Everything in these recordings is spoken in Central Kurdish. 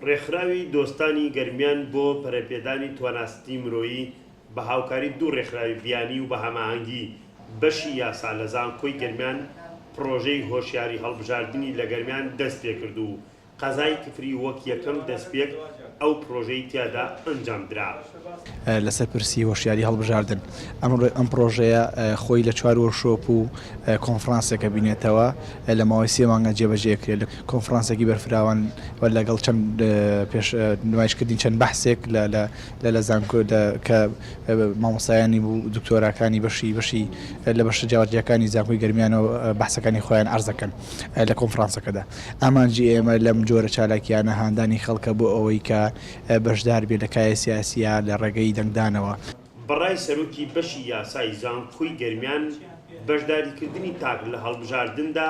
ڕێکخراوی دۆستانی گەرمیان بۆ پەرەپێدانی تواناستی مرۆیی بە هاوکاری دوو ڕێکخراوی بیانی و بە هەماهەنگی بەشی یاسا لە زانکۆی گەرمیان پڕۆژەی هۆشیاری هەڵبژاردنی لە گەرمیان دەستپێکرد و قەزای کفری وەک یەکەم دەستپێک ئەو پڕۆژەی تیادا ئەنجامدرا. لەسەر پرسی هۆشیاری هەڵبژاردن. ئەم پڕۆژەیە خۆی لە چوار وۆرکشۆپ و کۆنفرانسێک ئەبینێتەوە لە ماوەی سێ مانگا جێبەجێ ئەکرێت لە کۆنفرانسێکی بەرفراوان و لەگەڵ چەند پێش نمایشکردنی چەند بەحسێک لە لە لە لە زانکۆ لە کە مامۆستایانی و دکتۆراکانی بەشی بەشی لە بەشە جیاوازجیاکانی زانکۆی گەرمیانەوە بەحسەکانی خۆیان عەرز دەکەن لە کۆنفرانسەکەدا. ئامانجی ئێمە لەم جۆرە چالاکییانە هاندانی خەڵکە بۆ ئەوەی کە بەشدار بێت لە کایە سیاسییە لە ڕێگەی دەنگدانەوە. بەڕای سەرۆکی بەشی یاسای زانکۆی گەرمیان، بەشداریکردنی تاک لە هەڵبژاردندا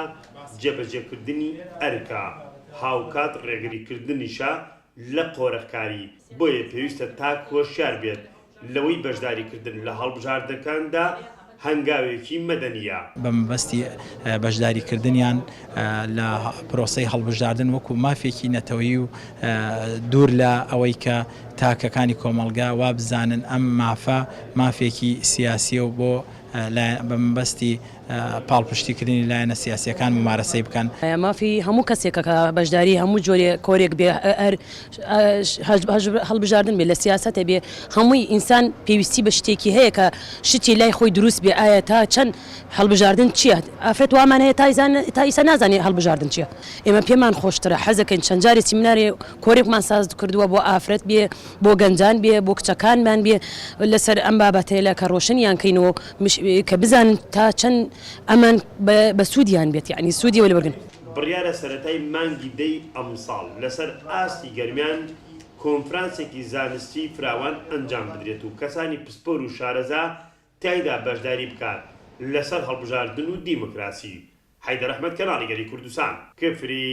جێبەجێکردنی ئەرکە، هاوکات ڕێگریکردنیشە لە قۆرخکاری، بۆیە پێویستە تاک هۆشیار بێت لەوەی بەشداریکردن لە هەڵبژاردنەکاندا هەنگاوێکی مەدەنییە. بە مەبەستی بەشداریکردنیان لە پرۆسەی هەڵبژاردن وەکو مافێکی نەتەوەیی و دوور لە ئەوەی کە تاکەکانی کۆمەڵگا وابزانن ئەم مافە مافێکی سیاسیە و بۆ بە مەبەستی پاڵپشتیکردنی لایەنە سیاسییەکان مومارەسەی بکەن. مافی هەموو کەسێکە کە بەشداری هەموو جۆرێ کۆرێک بێ هەر هەڵبژاردن بێ لە سیاسەتێ بێ هەمووی ئینسان پێویستی بە شتێکی هەیە کە شتی لای خۆی دروست بێ ئایا تا چەند هەڵبژاردن چییە ئافرەت وامان هەیە تا ئیسا نازانێ هەڵبژاردن چییە ئێمە پێمان خۆشترە حەزەکەین چەند جارێ سیمینارێ کۆرێکمان ساز کردووە بۆ ئافرەت بێ بۆ گەنجان بێ بۆ کچەکانمان بێ لەسەر ئەم بابەتەیلە کە ڕۆشنیان کەین و کە بزانن تا چەند ئەمان بە سوودیان بێت یانی سوودی وەربگرن. بڕیارە سەرەتای مانگی دەی ئەمساڵ لەسەر ئاستی گەرمیان کۆنفرانسێکی زانستیی فراوان ئەنجام بدرێت و کەسانی پسپۆر و شارەزا تیایدا بەشداری بکات لەسەر هەڵبژاردن و دیموکراسی. حەیدەر ئەحمەد کەناڵی گەلی کوردستان، کفری.